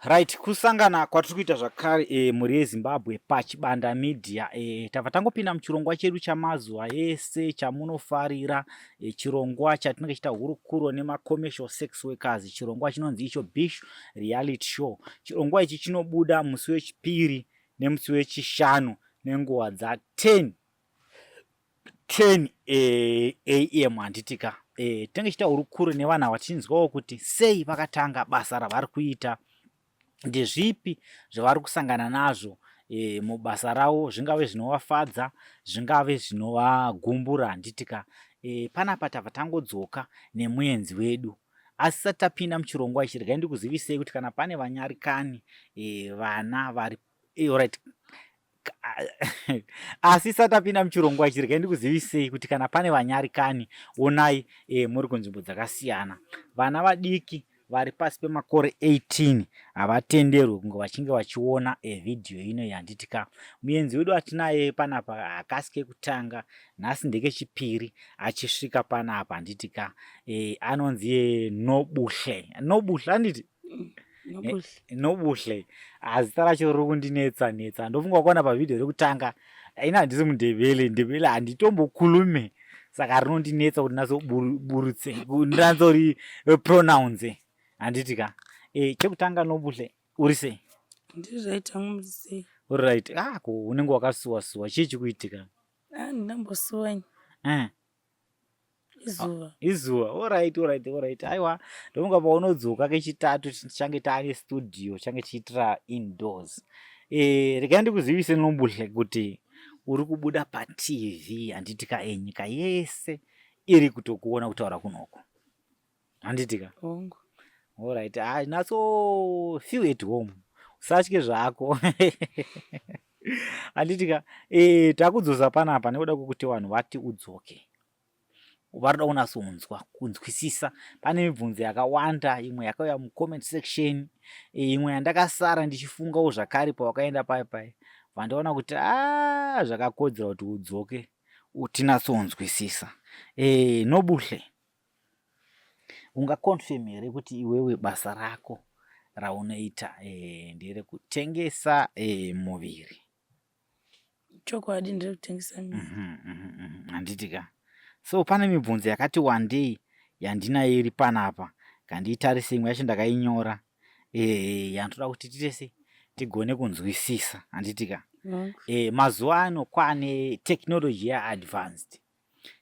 Right, kusangana kwatiri kuita zvakare mhuri yeZimbabwe paChibanda Media. Tabva tangopinda muchirongwa chedu chamazuva ese chamunofarira, chirongwa chatinenge chiita hurukuro nemacommercial sex workers, chirongwa chinonzi icho Bishu Reality Show. Chirongwa ichi chinobuda musi wechipiri nemusi wechishanu nenguva dza 10 10 am, handitika? Tinenge chiita hurukuro nevanhu ava tichinzwawo kuti sei vakatanga basa ravari kuita, ndezvipi zvavari kusangana nazvo mubasa ravo, zvingave zvinovafadza, zvingave zvinovagumbura, handitika? Panapa tabva tangodzoka nemuenzi wedu, asi sati tapinda muchirongwa ichi, regai ndikuzivisei kuti kana pane vanyarikani, vana vari alright, asi sati tapinda muchirongwa ichi, regai ndikuzivisei kuti kana pane vanyarikani, onai muri kunzvimbo dzakasiyana, vana vadiki vari pasi pemakore 18 havatenderwi kunge vachinge vachiona vhidhiyo ino, yanditika? Muenzi wedu atinaye panapa hakasi kekutanga, nhasi ndekechipiri achisvika panapa, handitika? Anonzi Nobuhle. Nobuhle, handiti? Nobuhle. Nobuhle, zita racho riri kundinetsa netsa. Ndofunga kuona pavhidhiyo rekutanga, ina handisi muNdebele, Ndebele handitombokhulume, saka rinondinetsa kuti ndinatsoburutse, ndinatsori pronounce, handiti ka? Chekutanga, Nobuhle, uri sei? Ndiri right hangu, muri sei? Uri right. Ah, ko unenge wakasuwa suwa, chii chikuitika? Ah, ndinambosuwa ini. Izuva. Izuva. Alright. Aiwa, ndofunga paunodzoka kechitatu tichange taane studio, change chiitira indoors. Regai ndikuzivise, Nobuhle, kuti uri kubuda paTV, handiti ka? Nyika yese iri kutokuona kutaura kunoko, handiti ka? Hongu. Alright, ah, natso feel at home, usatye zvako, handiti ka? Takudzosa panapa nekuda kwekuti vanhu vati udzoke, varikuda kunatsonzwa, kunzwisisa. Pane mibvunzo yakawanda, imwe yakauya mucomment section, imwe yandakasara ndichifungawo zvakare pawakaenda pai pai, vandaona kuti a zvakakodzera kuti udzoke tinatsonzwisisa. Nobuhle, ungaconfirm here kuti iwewe basa rako raunoita nderekutengesa muviri? Chokwadi, ndiri kutengesa miviri. Handiti ka? So pane mibvunzo yakati wandei yandinayo iri panapa, kandiitarise. Imwe yacho ndakainyora, yandoda kuti tiite sei tigone kunzwisisa, handiti ka? Hongu. Mazuva ano kwane technology yaadvanced,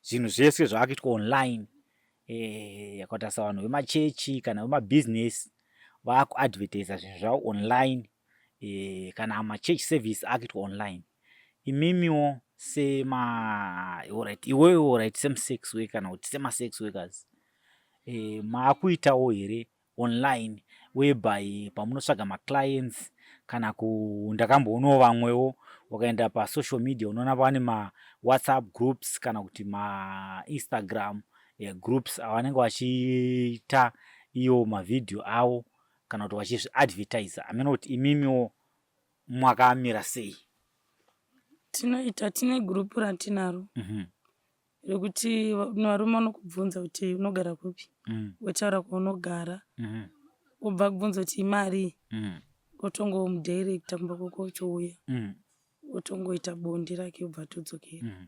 zvinhu zvese zvaakuitwa online, yakaita savanhu vemachechi kana vemabhizinesi vaakuadvertisa zvinhu zvavo online, kana machurch service akuitwa online. Imimiwo sema, alright, iwewe, alright, semusex worker kana kuti semasex workers, maakuitawo here online, whereby pamunotsvaga maclients? Kana ku ndakamboonawo vamwewo wakaenda pasocial media, unoona pane mawhatsapp groups kana kuti maInstagram groups avanenge vachiita iwo mavhidhiyo avo kana kuti vachizviadvertisa. Hameno kuti imimiwo mwakamira sei? Tinoita, tine gurupu ratinaro rekuti varume vanokubvunza kuti unogara kupi, wotaura kwaunogara, wobva kubvunza kuti imari, wotongomudirecta kumba kwako, ochouya, otongoita bonde rake, obva atodzokera.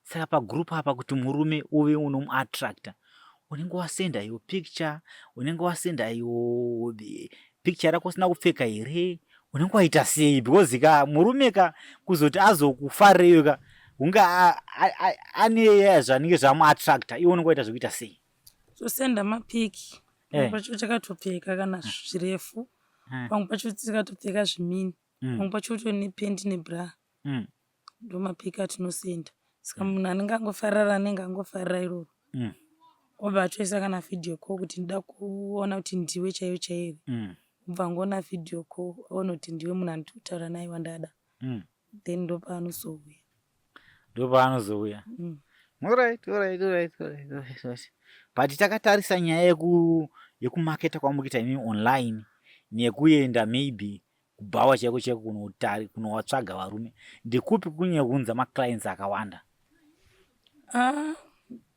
Saka pagroup apa, kuti murume uve unomuattracta, unenge wasenda iwo picture, unenge wasenda iwo picture rako usina kupfeka here? Unenge waita sei? Because ka murume ka kuzoti azokufarireyo ka, hunge ane zvanenge zvamuattracta. Iwe unenge waita zvekuita sei? Tosenda mapiki. Pamwe pacho takatopfeka kana zvirefu, pamwe pacho tikatopfeka zvimini, pamwe pacho utori nependi nebra. Ndo mapiki atinosenda. Saka munhu anenge angofarira, anenge angofarira iroro, obva atoisa kana video call kuti ndida kuona kuti ndiwe chaiyo chaiyo. Obva angoona video call, aona kuti ndiwe munhu andiri kutaura naye wandada, then ndopaanozouya. Ndopaanozouya. Alright. But takatarisa nyaya yekumaketa kwamukuita imi online nekuenda maybe kubhawa chaiko chaiko kunotari kunowatsvaga varume, ndekupi kunyanya kuunza maclients akawanda? Ah,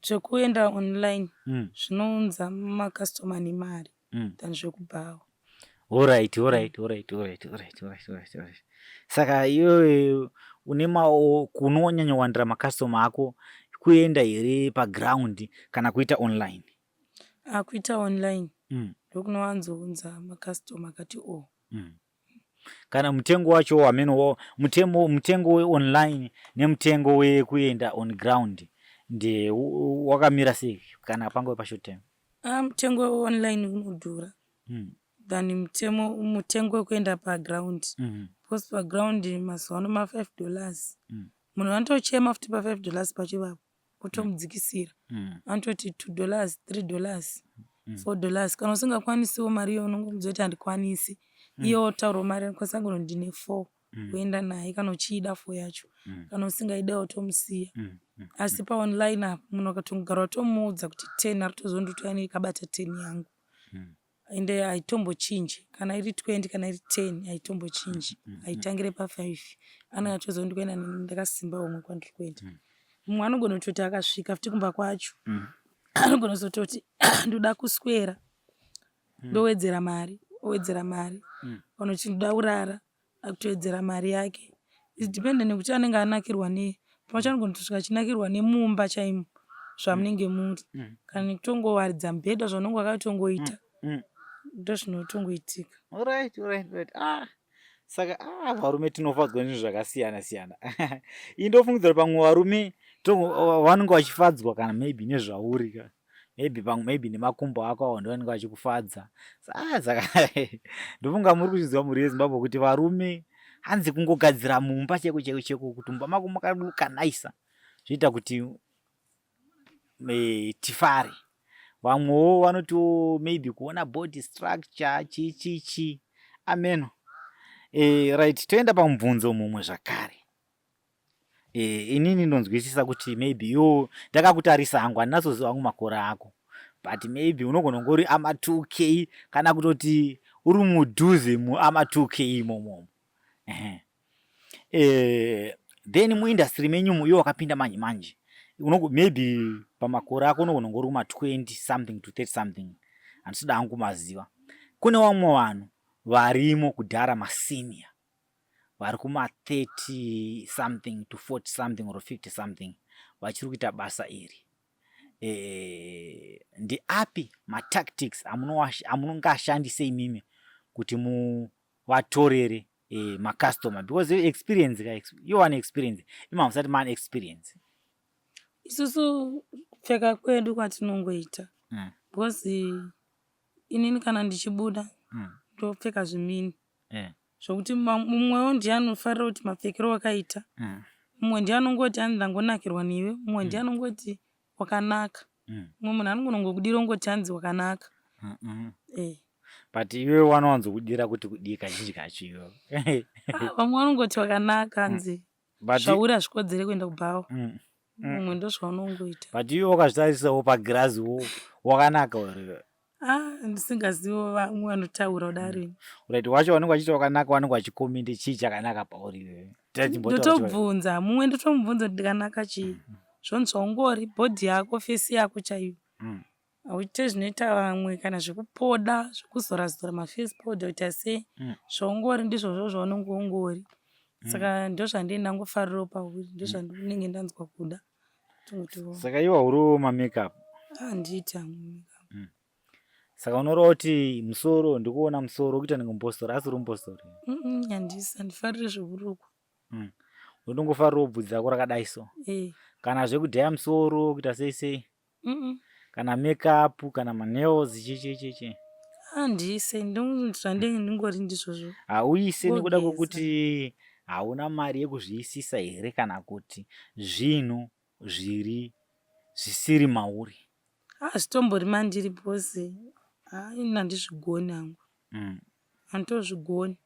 zvekuenda online zvinounza makastoma nemari than zvekubhawa. Alright, alright, alright, alright, alright, alright, alright, alright. Saka iwewe une mao kunonyanyowandira makastoma ako kuenda here paground kana kuita online? Ah, kuita online ndokunowanzounza makastoma akati o. Kana mutengo wacho hameno mutemo mutengo weonline nemutengo wekuenda on ground nde wakamira sei kana pangove pashort time? Ah, mutengo weonline unodhura than mutemo mutengo wekuenda paground because paground mazuva ano ma5 dollars. Munhu anotochema futi pa5 dollars pacho ipapo otomudzikisira. Anototi 2 dollars, 3 dollars, 4 dollars. Kana usingakwanisiwo mari iyo unongomudza kuti handikwanisi. Iye otaurawo mari anokwanisa kunoti ndine 4 woenda naye kana uchiida 4 yacho. Kana usingaide wotomusiya. Asi paonline apa munhu akatongogara watomuudza kuti 10 ari kutozondotouya ndakabata 10 yangu. Ende haitombochinji kana iri 20 kana iri 10 haitombochinji. Haitangire pa5. Anenge achitoziva kuti ndikuenda ndakasimba homwe kwandiri kuenda. Mumwe anogona kutoti akasvika futi kumba kwacho anogona kuzototi ndoda kuswera ndowedzera mari owedzera mari. Kana kuti ndoda kurara akutowedzera mari yake. Its dependent nekuti anenge anakirwa nei. Pamwe pacho anogona kutosvika achinakirwa nemumba chaimo zvamunenge muri. Kana nekutongowaridza mubhedha zvaunenge wakatongoita ndozvinotongoitika. Alright, alright, alright. Ah, saka ah, varume tinofadzwa nezvinhu zvakasiyana siyana. Ini ndofungidzira kuti pamwe varume vanenge vachifadzwa kana maybe nezvauri ka. Maybe pamwe maybe nemakumbo ako awo ndiwo anenge achikufadza. Ah, saka ndofunga muri kuzvinzwa mhuri yeZimbabwe kuti varume hanzi kungogadzira mumba cheko cheko cheko kuti mumba mako makanaisa zvoita kuti tifare. Vamwewo vanotiwo maybe kuona body structure chii chii chii ameno. Right, toenda pamubvunzo mumwe zvakare. Inini ndonzwisisa kuti maybe iwo ndakakutarisa hangu handinatsoziva hangu makore ako but maybe unogona kunge uri ama 2k kana kutoti uri mudhuze muama 2k imomo. Then muindustry menyumu iwe wakapinda manje manje maybe pamakore ako unogona kunge uri kuma 20 something to 30 something handisida hangu kumaziva. Kune vamwe vanhu varimo kudhara masenior vari kuma 30 something to 40 something or 50 something vachiri kuita basa iri. Ndeapi matactics amunongashandise imimi kuti muvatorere macustomer because your experience ka you wane experience imi hamusati mane experience. Isusu kupfeka kwedu kwatinongoita because inini kana ndichibuda ndopfeka zvimini zvokuti mumwewo ndiye anofarira kuti mapfekero wakaita. Mumwe ndiye anongoti hanzi ndangonakirwa newe, mumwe ndiye anongoti wakanaka. Mumwe munhu anogona kungokudira ongoti hanzi wakanaka. But iwe wanowanzokudira kuti kudii kazhinji kacho iwewe? Vamwe vanongoti wakanaka hanzi zvauri hazvikodzere kuenda kubhawa. Mumwe ndozvaunongoita. But iwe wakazvitarisawo pagirazi wakanaka here? Ah, ndisingazivo vamwe vanotaura kudaro. Right, wacho vanenge vachiti wakanaka vanenge vachikomende chii chakanaka pauri iwewe? Ndotobvunza mumwe ndotomubvunza kuti ndikanaka chii. Zvonzi zvaungori bhodhi yako fesi yako chaiyo. Hauite zvinoita vamwe kana zvekupoda zvekuzora zora maface powder kuita sei. Zvaungori ndizvozvo zvaunenge ungori. Saka ndozvandinenge ndangofarirawo pauri ndozvandinenge ndanzwa kuda. Saka iwe hauriwo mamakeup? Handiiti hangu makeup. Saka unoreva kuti musoro ndikuona musoro ukuita nenge mupostori asi uri mupostori? Handisi, handifariri zvekurukwa. Unongofarirawo bvudzi rako rakadai so? Kana zvekudhaya musoro kuita sei sei? Kana makeup kana manails chii chii chii chii? Handiise, zvandinenge ndingori ndizvozvo. Hauise nekuda kwekuti hauna mari yekuzviisisa here kana kuti zvinhu zviri zvisiri mauri? Hazvitombori mandiri because ini handizvigoni hangu. Handitozvigoni.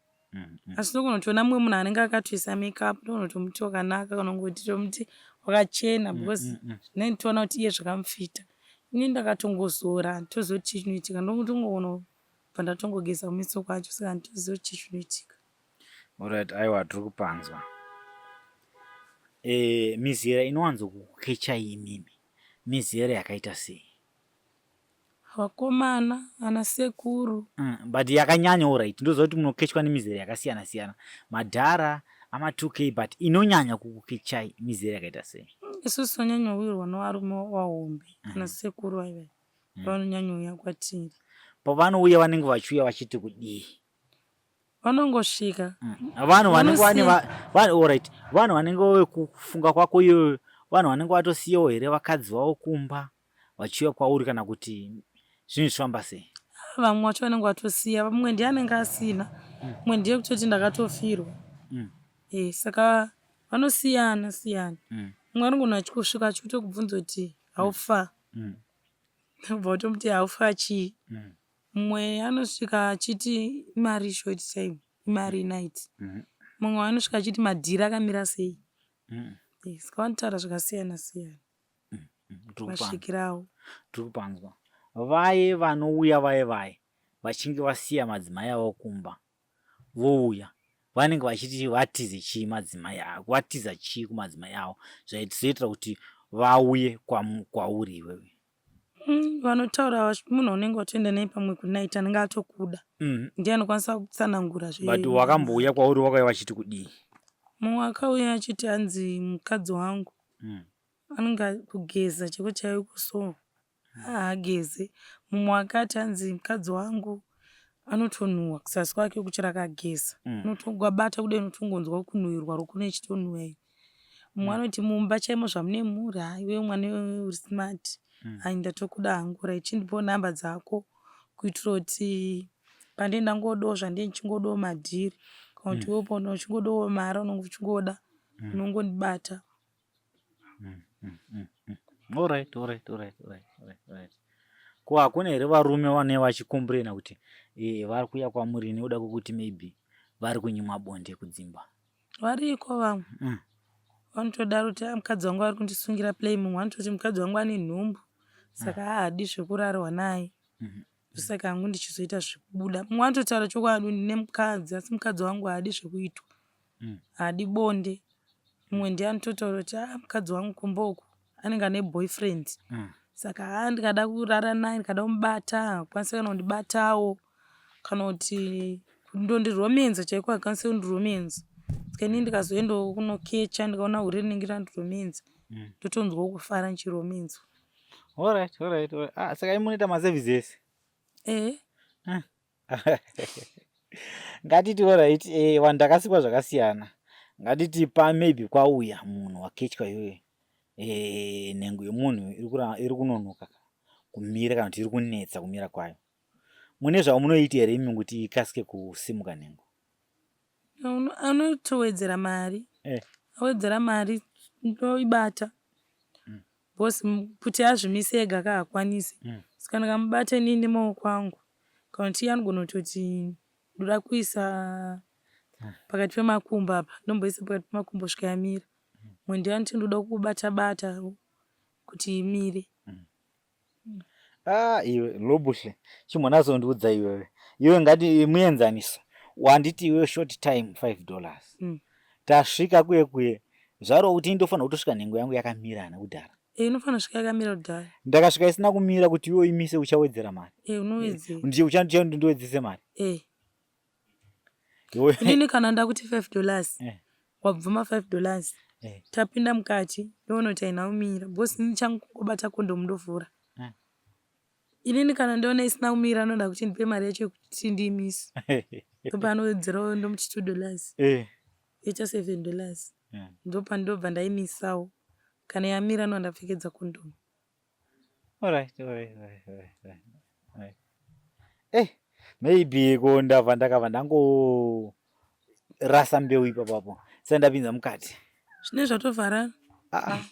Asi ndogona kutoona mumwe munhu anenge akatoisa makeup ndogona kutomuti wakanaka kana kungoti tomuti wakachena because ndinenge ndichiona kuti iye zvakamufita. Ini ndakatongozora handitozivi kuti chii chinoitika ndongoona kubva ndatongogeza kumeso kwacho saka handitozivi kuti chii chinoitika. Alright, aiwa tiri kupanzwa. Mizera inowanzokukechai imimi mizera yakaita sei? Vakomana ana sekuru. But yakanyanya alright ndoziva kuti munokechwa nemizera yakasiyana siyana madhara ama 2k but inonyanya kukukechai mizera yakaita sei? Isusu tinonyanyowirwa nevarume vahombe ana sekuru vaiva vanonyanyouya kwatiri. Pavanouya vanenge vachiuya vachiti kudii? Vanongosvika. Vanhu vanenge vane alright vanhu vanenge kufunga kwako iyoyo vanhu vanenge vatosiyawo here vakadzi vavo kumba vachiuya kwauri kana kuti zvinhu zvifamba sei? Vamwe vacho vanenge vatosiya, mumwe ndiye anenge asina, mumwe ndiye kutoti ndakatofirwa. Eh, saka vanosiyana siyana. Mumwe anogona achisvika achitokubvunza kuti how far, ubva watomuti how far chii. Mumwe anosvika achiti imari short time, imari night. Mumwe anosvika achiti madhiri akamira sei. Eh, saka vanotaura zvakasiyana siyana. Masvikirawo. Tiri kupanzwa. Vaye vanouya vaye vaye vachinge vasiya madzimai avo kumba vouya vanenge vachiti vatize chii madzimai avo vatiza chii kumadzimai avo zvaitozoitira kuti vauye kwauri iwewe. Vanotaura munhu unenge watoenda naye pamwe kunight anenge atokuda ndiye anokwanisa kutsanangura zve but wakambouya kwauri wakauya vachiti kudii? Mumwe akauya achiti hanzi mukadzi wangu anenge kugeza chaiko chaiko so haageze. Mumwe akati hanzi mukadzi wangu anotonhuhwa kuzasi kwake kuchera akageza. Ukabata kudai unotongonzwa kunhuhwirwa ruoko nechitonhuhwa iyi. Mumwe anoti mumba chaimo zvamune mhuri haa iwewe mwana iwewe uri smart hai ndatokuda hangu right chindipawo nhamba dzako kuitira kuti pandinenge ndangodawo zvandinenge ndichingodawo madhiri kana kuti iwewe paunenge uchingodawo mari unenge uchingoda unongondibata. Alright, alright, alright, alright, alright, alright. Ko hakuna here varume vane vachikomburena kuti eh, vari kuuya kwamuri nekuda kwekuti maybe vari kunyimwa bonde kudzimba? Variko vamwe vanotodaro kuti mukadzi wangu ari kundisungira play. Mumwe anototi mukadzi wangu ane nhumbu saka haadi zvekurarwa naye, saka hangu ndichizoita zvekubuda. Mumwe anototaura chokwadi, ndine mukadzi asi mukadzi wangu haadi zvekuitwa, haadi bonde. Mumwe ndiye anototaura kuti ah mukadzi wangu kumba uku anenge ane boyfriend, saka haa ndikada kurara naye ndikada kumubata haakwanisi kana kundibatawo kana kuti kundondiromenza chaiko haakwanisi kundiromenza. Saka inini ndikazoendawo kunokecha ndikaona hure rinenge randiromenza ndotonzwawo kufara ndichiromenzwa. Alright, alright, alright. Ah, saka imi munoita maservice ese? Eh. Ngatiti alright, eh, vanhu takasikwa zvakasiyana. Ngatiti pa maybe kwauya munhu wakechwa iwewe. Eh, nhengo yemunhu iri kunonoka kumira kana kuti iri kunetsa kumira kwayo. Mune zvamunoita here imi kuti ikasike kusimuka nhengo? Anotowedzera mari. Awedzera mari ndoibata. Because kuti azvimise ega ka haakwanisi. Saka ndikamubata inini nemaoko angu kana kuti iye anogona kutoti ndoda kuisa pakati pemakumbo apa ndomboisa pakati pemakumbo kusvika yamira. Mumwe ndiye anoti ndoda kubata bata kuti imire. Ah, iwe Lobuhle, chimbonazondiudza iwewe. Iwe ngati muenzaniso. Wanditi iwe short time $5. Tasvika kuye kuye. Zvarova kuti ndofanira kutosvika nhengo yangu yakamirana kudhara. Eh, inofanira kusvika yakamira kudhara. Ndakasvika isina kumira kuti iwe uimise uchawedzera mari. Eh, unowedzera. Ndiye uchandowedzese mari. Eh. Inini kana ndakuti $5. Wabvuma $5. Tapinda mukati ndoona kuti haina kumira because ini changu kungobata kondomu ndovhura. Inini kana ndoona isina kumira anoda kuti ndipe mari yacho yekuti ndiimise. Ndopaanowedzerawo ndomuti $2. Yoita $7. Ndopandobva ndaimisawo. Kana yamira ndobva ndapfekedza kondomu. Alright, alright, alright, alright, alright. Eh, maybe ko ndabva ndakabva ndangorasa mbeu ipapapo saka ndapinza mukati. Zvine zvatovharana. Ah, ah.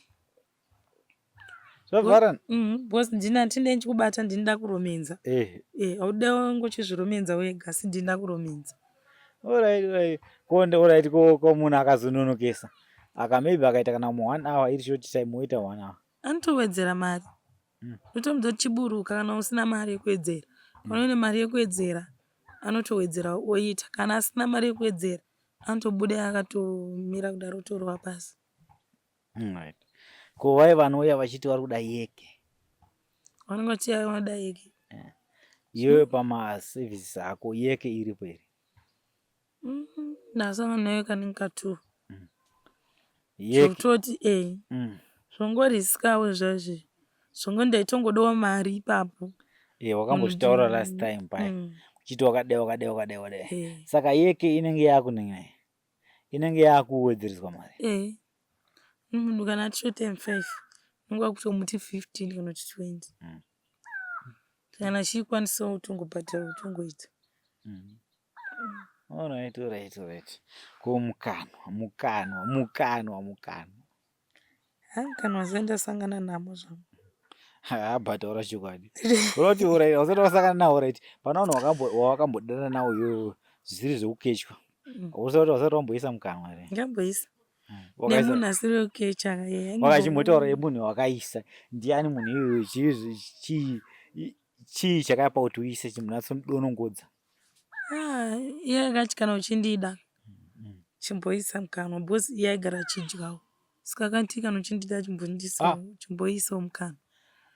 Zvavharana? Because ndini handina ndichikubata ndini ndakuromenza. Eh, haude wangochizviromenza wega asi ndini ndakuromenza. Alright, alright. Ko alright ko ko munhu akazononokesa. Aka maybe akaita kana mu 1 hour iri short time woita 1 hour. Anotowedzera mari. Ndotomuudza kuti chiburuka kana usina mari yekuwedzera. Kana uine mari yekuwedzera anotowedzera oita. Kana asina mari yekuwedzera anotobuda akatomira kudaro otorova pasi. Right. Ko vaye vanouya vachiti vari kuda yeke? Vanenge vachiti vanoda yeke. Iwewe pamaservices ako yeke iripo here? Ndasangana nayo kanenge katwo. Zvekutoti e zvongorisikawo zvazve zvongo ndaitongodawo mari ipapo. E wakambozvitaura last time paya uchiti wakadai wakadai wakadai wakadai. Saka yeke inenge yakunengai inenge yakuwedzereswa mari. E munhu kana ati short time 5 unenge wakutomuti 15 kana kuti 20. Kana achiikwanisawo kutongobhadhara kutongoita. Alright, alright, alright. Ko mukanwa, mukanwa, mukanwa, mukanwa. Ha mukanwa zai ndasangana namo zvangu. Ha but taura chokwadi. Unoti alright, usati wasangana nawo right. Pana vanhu wawakambodana nawo iwewe zvisiri zvekukechwa. Usati wasati wamboisa mukanwa here? Ndamboisa. Nemunhu asiri wekukecha. Wakachimbotaura yemunhu wakaisa. Ndiani munhu iyoyo chii chii chakapa kuti uise chimunatsodonongodza? Ah, iye akati kana uchindida chimboisa mukanwa because iye aigara achidyawo saka akati kana uchindida chimbondisawo ah. chimboisawo mukanwa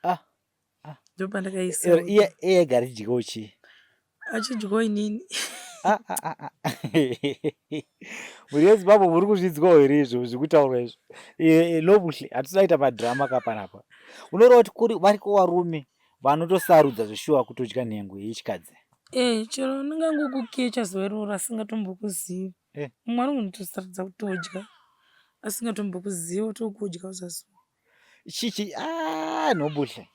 ah. ah. ndopandakaisawo iye aigara achidyawo chii achidyawo inini ah, ah, ah, ah. mhuri yezimbabwe muri kuzvinzwawo here izvo zvekutaurwa izvo lobuhle hatisaita madhirama ka panapa unoreva kuti kuri variko varume vanotosarudza zveshuwa kutodya nhengo yechikadzi Eh, chero unenge angokukecha zuva iroro asingatombokuzivi eh. Mumwe anongotosaradza kutodya asingatombokuzivi otokudya uzazuva chichi ah, nobuhle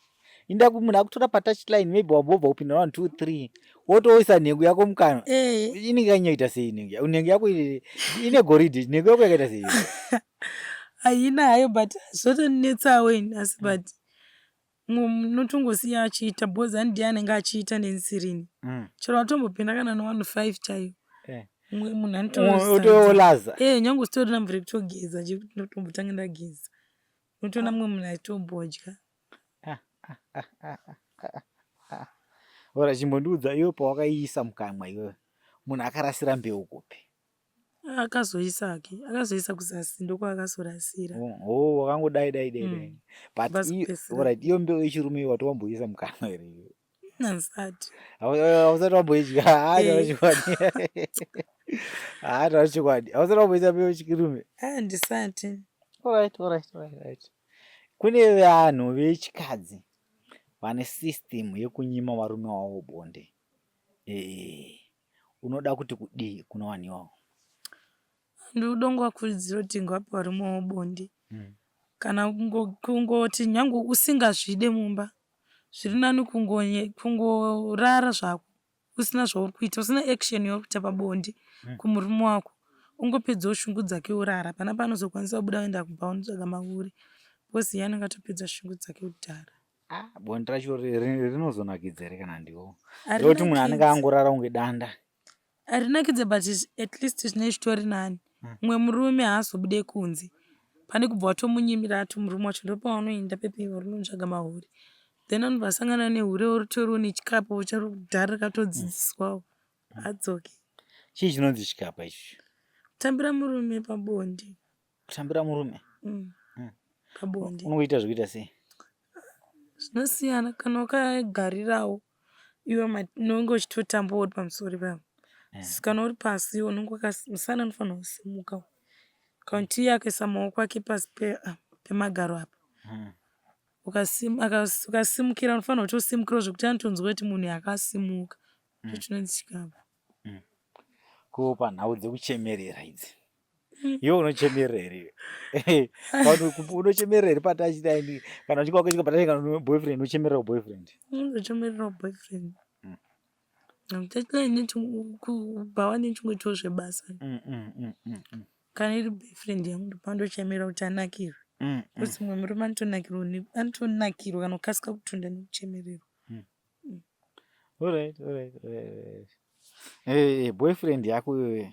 inda munhu akutora patouch line maybe wambobva kupinda 1 2 3 wotoisa nhengo yako mukanwa eh. Inenge yanyaita sei nhengo nhengo yako ine goridhe nhengo yako yakaita sei? Haina hayo but zvotonetsawo ini asi but munotongosiya achiita because handiye anenge achiita nensirini mm. Chero atombopinda kana noone five chaiyo eh. Mumwe munhu anotoolaza eh, nyange usitorina mvura yekutogeza chekutombotanga ndageza unotoona mumwe munhu achitombodya. Ah, ah, ah, ora chimbondiudza iwe pawakaiisa mukanwa iwewe munhu akarasira mbeu kupi? Akazoisa hake akazoisa kuzasi ndokwaakazorasira. Oh, wakangodai dai dai dai mm. But alright iyo mbeu yechirume iyo watowamboisa mukanwa here iwe? Handisati. Hausati wamboidya? Haa chokwadi. Haa taura chokwadi hausati wamboisa mbeu yechirume? Handisati. Alright, alright, alright. Kune vanhu vechikadzi vane system yekunyima varume wavo bonde eh unoda kuti kudii kuna vanhu ivavo? Ndinoda kungovakurudzira kuti ngavape varume vavo bonde. Kana kungoti nyange usingazvide mumba zviri nani kungorara zvako usina zvauri kuita usina action yauri kuita pabonde kumurume wako ungopedzawo shungu dzake worara hapana paanozokwanisa kubuda oenda kumba onotsvaga mahure because iye anenge atopedza shungu dzake kudhara. Ah, bonde racho rinozonakidza here kana ndiwo ndokuti munhu anenge angorara kunge danda? Harinakidze but at least zvinenge zvitori nani. Mumwe murume haazobude kunze pane kubva watomunyimira ati murume wacho ndopaunoenda pepe varume unotsvaga mahure then anobva asangana nehure oritoriwo nechikapo chakudhara rakatodzidziswawo adzoke. Chii chinonzi chikapa ichi? Kutambira murume pabonde. Kutambira murume? Pabonde. Unoita zvekuita sei? Zvinosiyana kana wakagarirawo iwe unenge uchitotambawo uri pamusoro ipapo asi kana uri pasi unenge musana unofanirwa kusimuka kana kuti iye akaisa maoko ake pasi pemagaro apa ukasimukira unofanirwa kutosimukirawo zvekuti anotonzwa kuti munhu akasimuka ndochinonzi chikapa. Ko panhau dzekuchemerera idzi iwe unochemerera here? Unochemerera here patachidai kana uchinge wakasvika patachi kana boyfriend unochemerera boyfriend? Unochemerera boyfriend. Kubhawa nechingoitawo zvebasa. Kana iri boyfriend yangu ndopandochemera kuti anakirwe. Because mumwe murume anotonakirwa kana kukasika kutunda nekuchemererwa. Alright, alright, alright. Hey, boyfriend yako iyoyo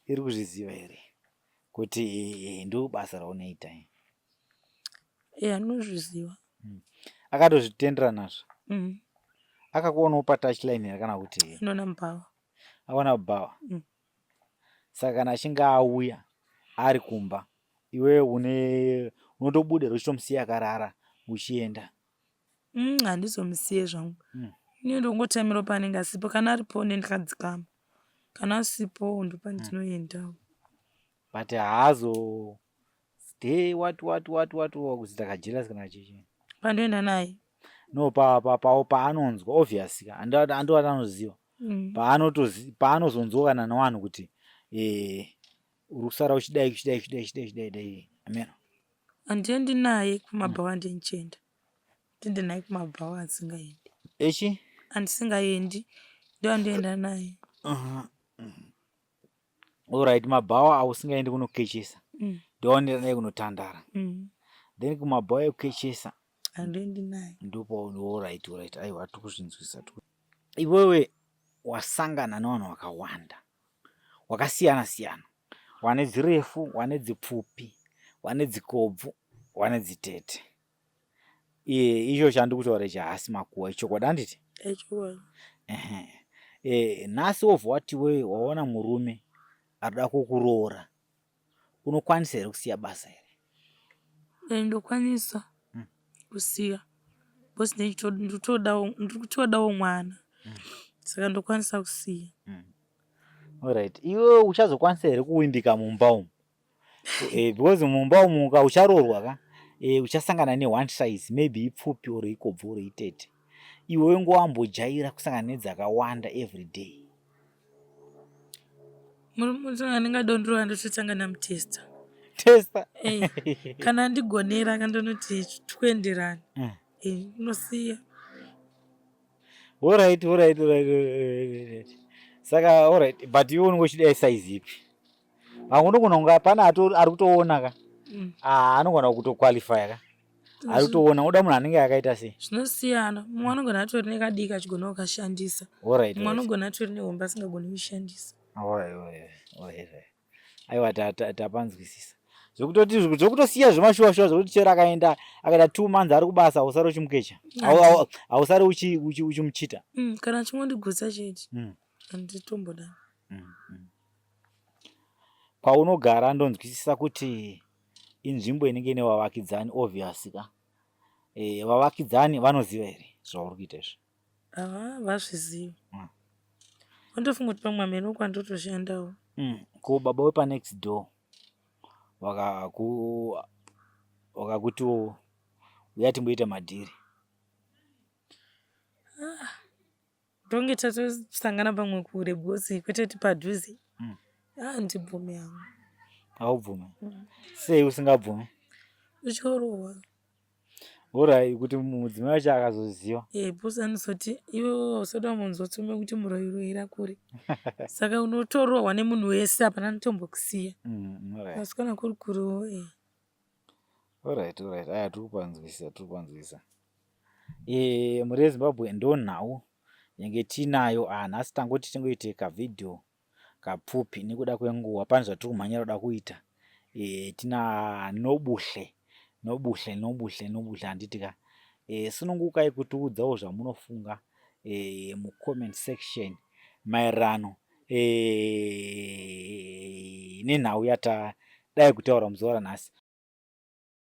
iri kuzviziva here kuti ndo basa raunoita? Eh, anozviziva. Akatozvitendera nazvo? Mm. Akakuonawo patouchline here kana kuti? Anoona mubhawa. Akaona mubhawa? Mm. Saka kana achinge auya ari kumba iwewe une unotobuda here uchitomusiya akarara uchienda? Handizomusiye zvangu. Ini ndongotamirawo paanenge asipo. Kana aripo ne ndakadzikama. Kana asipo ndopandinoendawo. But haazo stay what what what what kuzoita kajealous kana chichi? Pandoenda naye? No, pa paanonzwa, obvious ka, andovati anoziva. Paanozonzwa kana nevanhu kuti uri kusara uchidai, uchidai, uchidai, uchidai, uchidai dai, ameno. Handiendi naye kumabhawa. Handinichienda, ndiende naye kumabhawa asingaendi. Echi? Handisingaendi, ndoandoenda naye. Alright, mabhawa ausingaendi kunokechesa, ndowaonoenda naye kunotandara. Then kumabhawa ekukechesa? Handiendi naye. Ndipo. Alright, aiwa, tiri kuzvinzwisa. Iwewe wasangana nevanhu vakawanda wakasiyana siyana, wane dzirefu, wane dzipfupi, wane dzikobvu, wane dzitete. Iye icho chandiri kutaura ichi haasi makuhwa, ichokwadi, handiti? Echokwadi. Ehe. Nhasi wobva wati wewe waona murume arikuda kukuroora, unokwanisa here kusiya basa here? Ndokwanisa kusiya because ndiri kutodawo mwana, saka ndokwanisa kusiya. Alright, iwe uchazokwanisa here kuwimbika mumba umu? Because mumba umu ka ucharoorwa ka, uchasangana neone size, maybe ipfupi or ikobvu or itete. Iwe wenge wambojaira kusangana nedzakawanda every day. Murume anenge adondorova, ndototanga ndamutesta. Testa? Kana andigonera, akandonoti tikuenderana, unosiya. Alright. Saka alright, but iwe unenge uchida size ipi? Pamwe unogona kunga pane ari kutoona ka. Ah, anogona kutoqualifya ka, ari kutoona. Uda munhu anenge akaita sei? Zvinosiyana. Mumwe anogona atori nekadiki achigona kukashandisa. Mumwe anogona atori nehombe asingagoni kuishandisa. Alright. Aiwa, tapanzwisisa. Zvekutoti zvekutosiya zvemashuwa shuwa, zvekuti chero akaenda, akaita 2 months ari kubasa, hausari uchimukecha, hausari uchimuchita? Kana achingondigutsa chete, handitombodani. Kwaunogara ndonzwisisa kuti inzvimbo inenge ine vavakidzani, obvious ka. Vavakidzani vanoziva here zvauri kuita izvi? Hava, vazvizivi. Vandofunga kuti pamwe hameno kwandotoshandawo. Ko baba wepanext door vakakutiwo uya timboita madhiri? Tonge tatosangana pamwe kure, because kwete kuti padhuze. Handibvumi hangu. Haubvumi? Sei usingabvumi? Utyorohwa. Alright, kuti mudzimai wacho akazoziva? Because anozoti iwe usada munzwa tsume kuti muroyiroyira kure, saka unotorohwa nemunhu wese, hapana anotombokusiya. Asi kana kuri kurewo. Alright, aya, tiri kupanzwisisa, tiri kupanzwisisa. Mhuri yeZimbabwe, ndo nhau yange tiinayo. Ah, nhasi tangoti tingoite kavhidhiyo kapfupi nekuda kwenguva, pane zvatiri kumhanyira kuda kuita. Tina Nobuhle, Nobuhle, Nobuhle, Nobuhle, handiti ka? Sunungukai kutiudzawo zvamunofunga mucomment section maererano nenhau yatadai kutaura muzuva ranhasi.